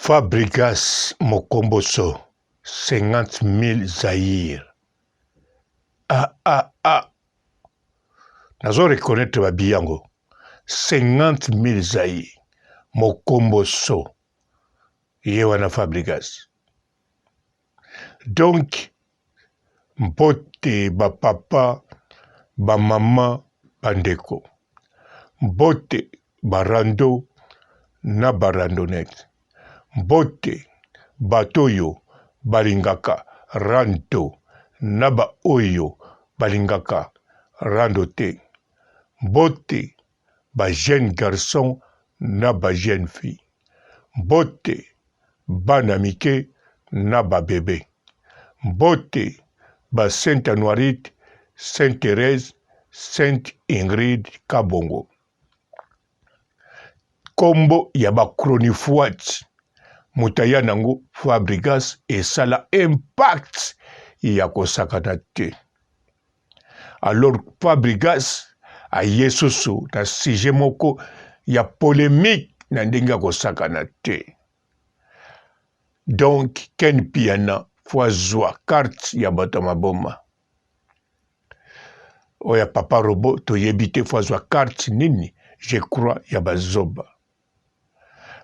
Fabrigas Mokomboso 50 000 Zaïre ah ah ah nazo reconnaitre ba billets yango 50 000 Zaïre Mokomboso ye wana Fabrigas donc mbote ba papa ba mama ba ndeko mbote ba rando na ba randonnette mbote bato oyo balingaka rando na ba oyo balingaka rando te mbote ba jeune garçon na ba jeune fille mbote bana mike na ba bebe mbote ba sainte anuarite sainte Therèse sainte Ingrid Kabongo Kombo ya ba chronifuati moto aya nango Fabrigas esala impact ya kosakana te. Alors Fabrigas aye susu na sujet moko ya polemique na ndenge ya kosakana te. Donc Ken Piana faut azwa carte ya bato ya maboma. Oyo ya papa robot toyebi te faut azwa carte nini je crois ya bazoba.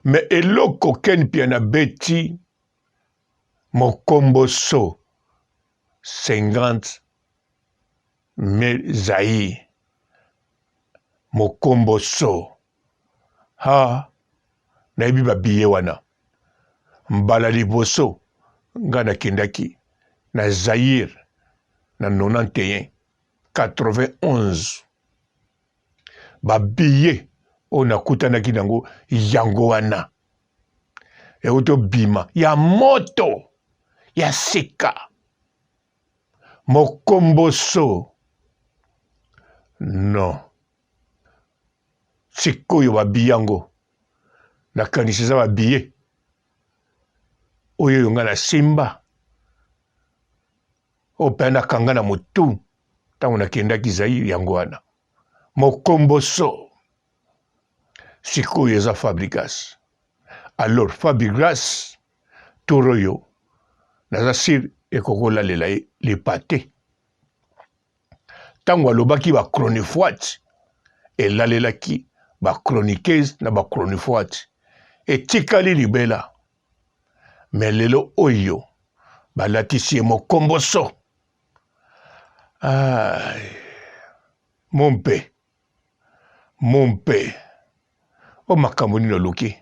Mais eloko Ken Piana beti mokomboso 50 mille Zaïre mokomboso ha nayebi ba billet wana mbala liboso nga nakendaki na Zaïre na 91 91 ba billet oyo nakutanaki nango yango wana euti obima ya moto ya sika mokomboso non sikoyo ba billet yango nakanisi eza ba billet oyo oyo nga nasimba oyo mpe nakanga na motu ntango nakendaki Zaire yango wana mokomboso sikoyo eza Fabrigas alors Fabrigas tour oyo naza sur ekokolalela ye lipate Ntango alobaki ba chronifuati elalelaki ba chroniqueuse na ba chronifuati etikali libela me lelo oyo balatisi ye mokomboso mompe mompe o makambo nini oluki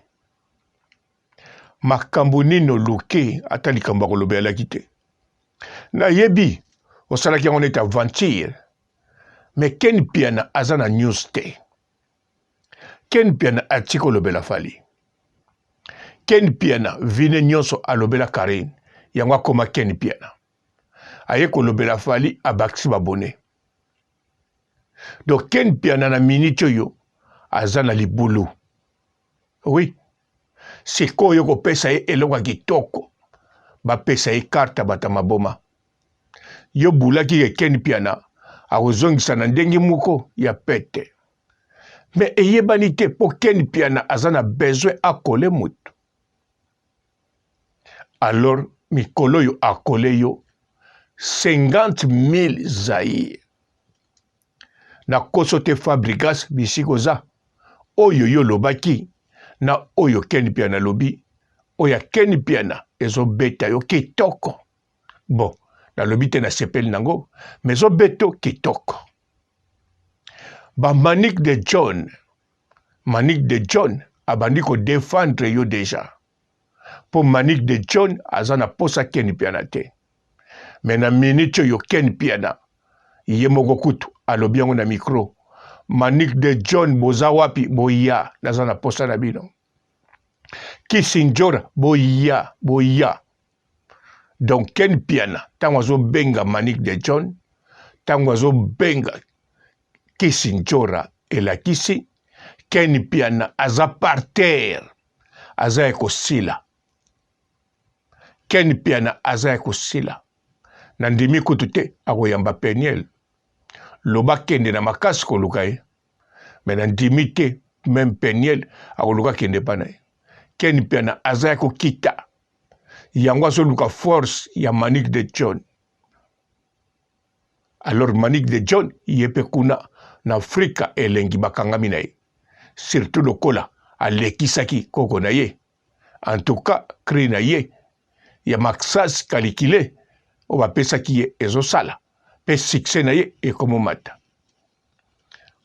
makambo nini oluki ata likambo ya koloba elaki te Nayebi osalaki yango neti aventure mais Ken Mpiana aza na news te. Ken Mpiana atiki kolobela Fally. Ken Mpiana vine nyonso alobela Carine yango akoma Ken Mpiana. Aye kolobela Fally abakisi babone. Donc Ken Mpiana na minute oyo aza na libulu. Oui. Sikoyo kopesa ye eloko ya kitoko bapesa ye carte ya bato ya maboma. Yo bulaki ke Ken Mpiana akozongisa na ndenge moko ya pete. Mais eyebani te po Ken Mpiana aza na besoin akole moto. Alors mikolo oyo akole yo 50 000 Zaïre. Na koso te Fabrigas bisika oza oyo yo olobaki na oyo Ken Mpiana alobi oyo ya Ken Mpiana ezobeta yo kitoko bon nalobi te nasepeli nango mais ezobeto kitoko ba Manick de John Manick de John abandi ko defendre yo deja po Manick de John aza na posa Ken Mpiana te mais na minute oyo Ken Mpiana ye moko kutu alobi yango na micro Manick de John boza wapi boya naza na posa na bino Kisindjora boya boya donc Ken Mpiana ntango azobenga Manick de John ntango azobenga Kisindjora elakisi Ken Mpiana aza par terre aza ya kosila Ken Mpiana aza ya kosila na ndimi kutu te akoyamba Peniel loba kende na makasi koluka ye me na ndimi te meme Peniel akoluka kende epa na ye. Ken Mpiana aza ya kokita, yango azoluka force ya Manick de John. Alors Manick de John ye mpe kuna na Afrika elengi bakangami na ye, surtout lokola alekisaki koko na ye. En tout cas cri na ye ya Maxas kalikile oyo bapesaki ye ezosala mpe succès na ye ekomomata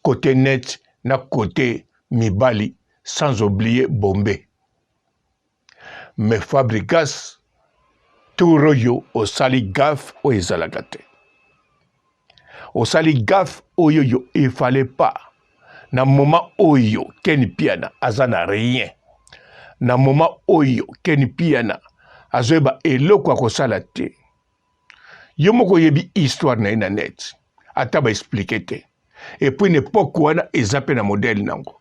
cote net na cote mibali sans oublier Bombe. Mais Fabrigas tour oyo osali gaffe oyo ezalaka te. Osali gaffe oyo yo il fallait pas na moment oyo Ken Piana aza na rien. Na moment oyo Ken Piana azoyeba eloko akosala te. Yo moko oyebi histoire na ye na net ata ba explique te. Et puis na epoque wana eza pe na modèle nango.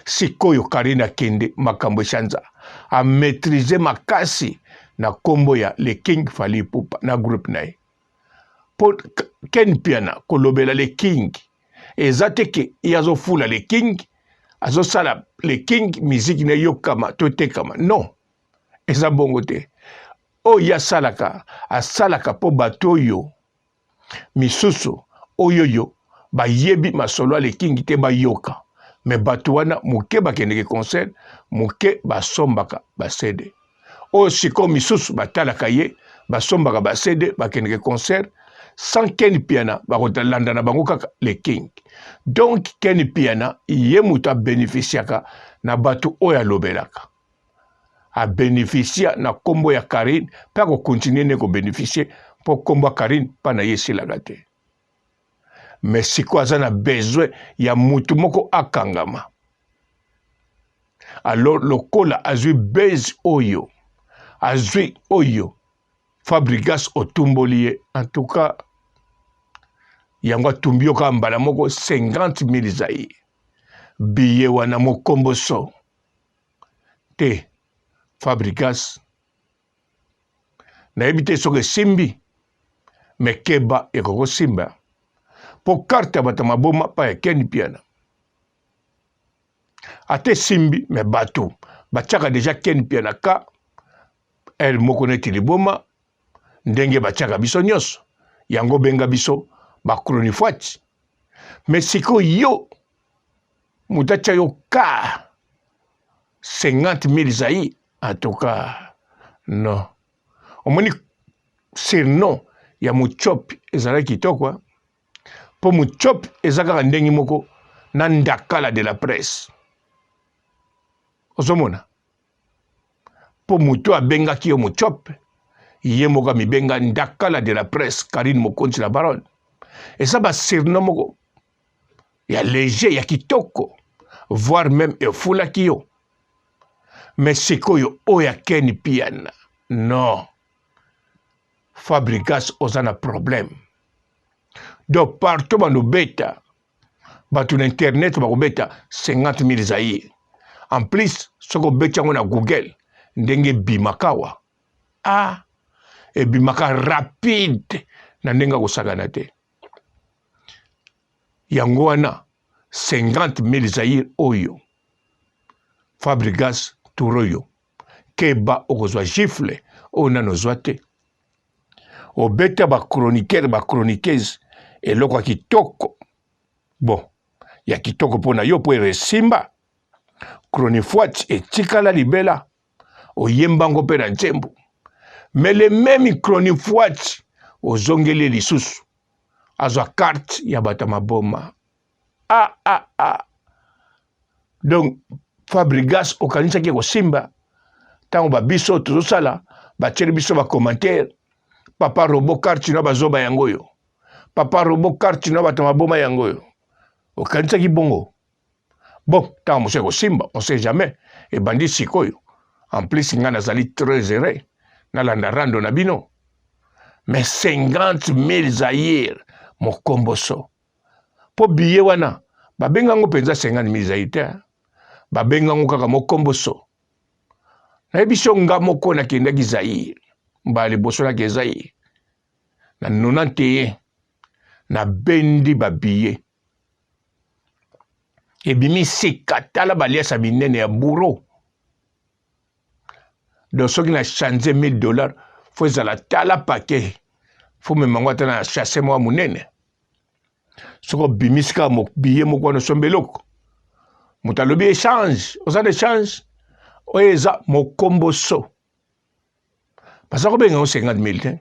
Sikoyo Carine akende makambo echanza a maitriser makasi na kombo ya le king Fally Ipupa na groupe na ye. Po Ken Mpiana kolobela le king eza te ke ye azofula le king azosala le king musique na eyokama to etekama non eza bongo te. Oyo ye asalaka asalaka po bato oyo misusu oyoyo bayebi masolo ya le king te bayoka me bato wana moke bakendeke concert moke basombaka ba CD oyo sikoyo misusu batalaka ye basombaka ba CD bakendeke concert sans Ken Piana bakolanda na bango kaka le king donc Ken Piana ye moto abeneficiaka na bato oyo alobelaka a beneficia na kombo ya Carine pe ako continuer nde ko beneficier po kombo ya Carine pa na ye esilaka te. Mais sikoyo aza na besoin ya mutu moko akangama. Alors lokola azwi buzz oyo azwi oyo Fabrigas otumboli ye en tout cas yango atumbi yo kaka mbala moko 50 000 zaïre billet wana mokomboso te Fabrigas nayebi te soki esimbi me keba ekoki kosimba mpo karte ya bato ya maboma pa ya Ken Mpiana ata esimbi me bato batiaka deja Ken Mpiana ka el moko neti liboma ndenge batiaka biso nyonso yango benga biso ba chronifuati me sikoyo yo moto atya yo ka 50 000 zaïre en tout cas non omoni surnom ya muchopi ezalaki kitoko mpo muchopi eza kaka ndenge moko na ndakala de la presse ozomona mpo moto abengaki yo muchope ye moko amibenga ndakala de la presse Karine Mokonzi la baronne eza ba surnom moko ya leger ya kitoko voire meme efulaki yo mais sikoyo oyo ya Ken Piana non Fabrigas oza na problème donc partout bandobeta bato na internet bakobeta 50 000 zaire en plus soki obeti yango na google ndenge ebimaka awa ah ebimaka rapide na ndenge akosakana te yango wana 50 000 zaire oyo Fabrigas Turoyo keba okozwa gifle oyo nano ozwa te obeta ba chroniqueur ba chroniqueuse eloko ya kitoko bon ya kitoko mpo na yo mpo eresimba chronifuati etikala libela oyemba ngo mpe na nzembo mais le meme chronifuati ozongeli ye lisusu azwa carte ya bato ya maboma ah, ah, ah. Donc Fabrigas okanisaki ekosimba ntango babiso tozosala batieli biso bacommentaire papa robo carte na bazoba yango oyo papa robo carte na bato maboma yango oyo okanisaki bongo bon ntango mosusu ekosimba on sait jamais ebandi sikoyo en plus ngai nazali très heureux nalanda rando na bino mais 50 000 zaire mokomboso mpo billet wana babenga yango mpenza 50 000 zaire te babenga yango kaka mokomboso nayebi so nga moko nakendaki zaire mbala liboso nake zaire na 91 nabendi babillet ebimi sika tala baliasa minene ya buro. Donc soki na change 1000 dollars, faut ezala tala paquet. Faut mema yango ata na chasse mwa monene. Soki obimisi kaka billet moko wana osombi eloko. Moto alobi echange, oza na echange? Oyo eza mokomboso. Baza kobenga yango 50 000 te.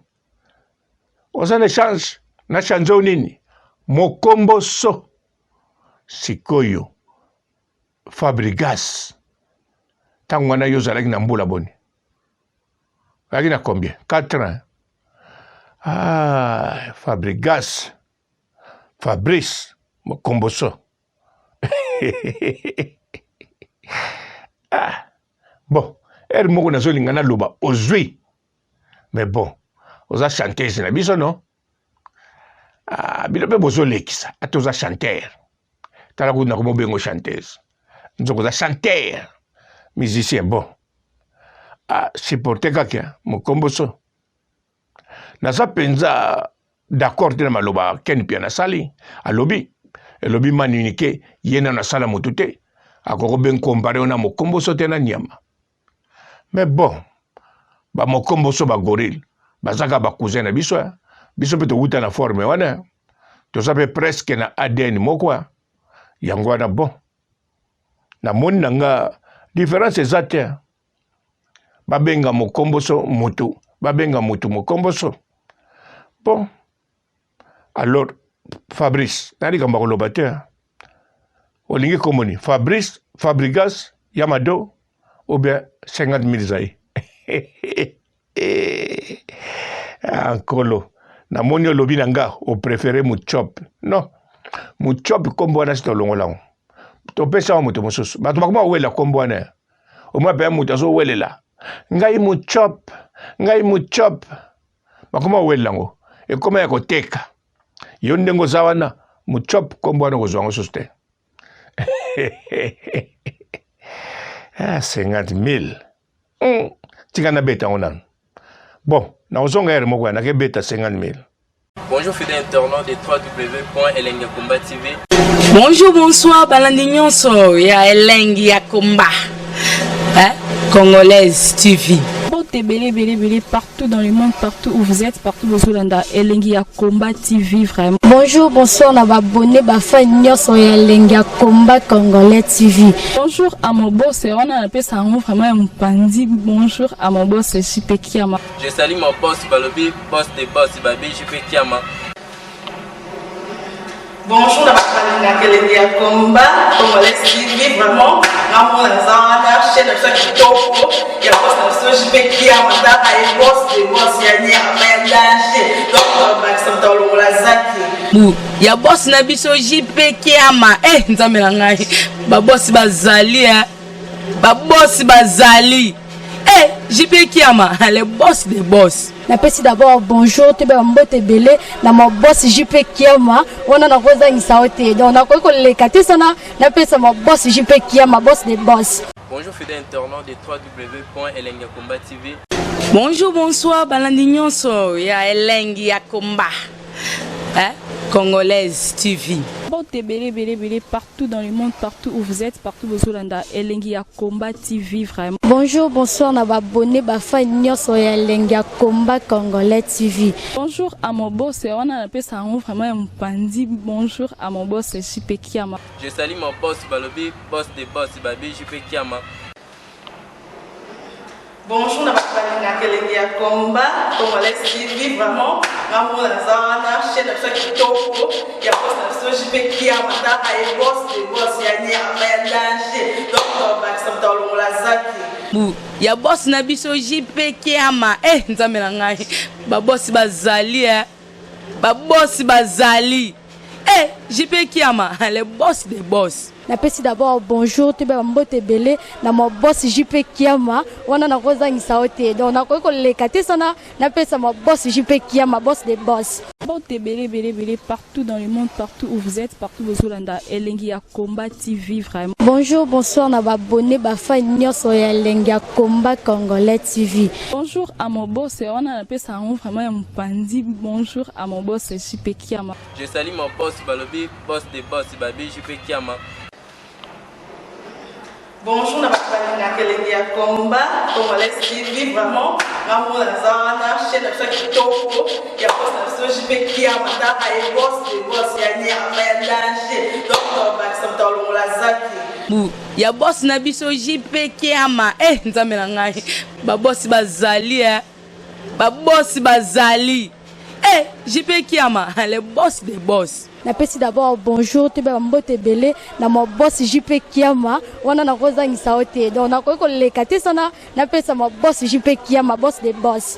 Oza na echange? Na change oyo nini? Mokomboso. Sikoyo Fabrigas ntango wana yo ozalaki na mbula boni? Ozalaki na combien? 4 ans. Ah, Fabrigas, Fabrice Mokomboso. Ah, bon, heure moko nazolinga naloba ozwi, mais bon, oza chanteuse na biso non? Ah, bino mpe bozolekisa ata oza chanteur tala kutu nakomobengo chanteuse nzoko oza chanteur musicien bon ah, supporte kaka mokomboso naza mpenza d'accord te na maloba ken pia nasali alobi elobi manunike ye nano asala motu te akoki benkompare yo na mokomboso te na nyama Mais bon, ba mokomboso ba gorille baza kaka ba cousin na biso, hein. Biso mpe towuta na forme wana, toza mpe presque na ADN moko, hein. Yango wana bon, namoni na nga différence eza te, hein. Babenga mokomboso mutu, babenga mutu mokomboso. Bon, alors Fabrice, na likambo ya koloba te, hein. Olingi kombo nini? Fabrice, Fabrigas, Yamado ou bien 50 000 zai? Ah, nkolo, namoni olobi na nga o préféré Muchop. Non, Muchop kombo wana si tolongola yango, topesa yango moto mosusu. Bato bakoma kowela kombo wana, omoi mpe moto azowelela ngai Muchop, ngai Muchop, bakoma kowelela yango, ekoma ya koteka. Yo ndenge oza wana Muchop, kombo wana okozwa yango susu te. Ah, 50 000 tika nabeta yango nanu. Bon, nakozonga ere moko ya nakebeta 50 000. Bonjour fidèles internautes de www.elengiyakomba TV. Bonjour, bonsoir, balandi nyonso ya Elengi ya Komba, hein? Congolaise TV. Mbote ebele ebele ebele partout dans le monde, partout où vous êtes, partout bozolanda Elengi ya Komba TV vraiment. Bonjour, bonsoir na ba abonné ba fan nyonso ya Elengi ya Komba Congolais TV. Bonjour à mon boss, wana napesa yango vraiment ya mopanzi. Bonjour à mon boss JP Kiama. Je salue mon boss Balobi, boss des boss Babi JP Kiama. Bonjour na bato balingaka Elengi ya Komba Congolais TV, vraiment ngamona naza wana chaîne na biso ya kitoko ya boss na biso JP Kiama, tala ye boss de boss ya nyama ya danger, donc bakisa moto alongola zaki bu ya boss na biso JP Kiama. Eh, nzambe na ngai, babosi bazali, eh. Babosi bazali, eh, JP Kiama le boss des boss. Napesi d'abord bonjour toyeba mbote ebele na ma boss JP Kiama, wana nakozangisa yo te, donc nakoki koleka te sana napesa ma boss JP Kiama, boss des boss. Bonjour fidèles internautes de www.elengiyakomba TV. Bonjour, bonsoir, balandi nyonso ya Elengi ya Komba, hein? Congolaise TV. Mbote ebele ebele ebele partout dans le monde, partout où vous êtes, partout bozolanda Elengi ya Komba TV vraiment. Bonjour, bonsoir na ba abonné ba fan nyonso ya Elengi ya Komba Congolais TV. Bonjour à mon boss, wana napesa yango vraiment ya mopanzi. Bonjour à mon boss JP Kiama. Je salue mon boss Balobi, boss des boss Babi JP Kiama. Bonjour na bato balingaka Elengi ya Komba Congolais TV, vraiment ngamona naza wana chaîne na biso ya kitoko ya boss na biso JP Kiama, tala ye boss de boss ya nyama ya danger, donc bakisa moto alongola zaki bu ya boss na biso JP Kiama. Eh, nzambe na ngai, babosi bazali, eh. Babosi bazali, eh, JP Kiama le boss des boss. Napesi d'abord bonjour toyeba mbote ebele na ma boss JP Kiama, wana nakozangisa yo te, donc nakoki koleka te sana napesa ma boss JP Kiama, boss des boss. Mbote ebele ebele ebele partout dans le monde, partout où vous êtes, partout bozolanda Elengi ya Komba TV vraiment. Bonjour, bonsoir na ba abonné ba fan nyonso ya Elengi ya Komba Congolais TV. Bonjour à mon boss, wana napesa yango vraiment ya mopanzi. Bonjour à mon boss JP Kiama. Je salue mon boss Balobi, boss des boss Babi JP Kiama. Bonjour na bato Balingaka Elengi ya Combat Congolais TV, vraiment nga moko naza wana, chaîne na biso ya kitoko ya boss na biso JP Kiama. Taka ye, boss de boss ya nyama ya danger. Donc tobakisa moto alongola zaki. Bu ya boss na biso JP Kiama. Eh, Nzambe na ngai, babosi bazali, eh. Babosi bazali, eh, JP Kiama, le boss de boss. Napesi d'abord bonjour, toyeba bambote ebele na ma boss JP Kiama. Wana nakozangisa yo te, donc nakoki koleka te sana napesa ma boss JP Kiama, boss de boss.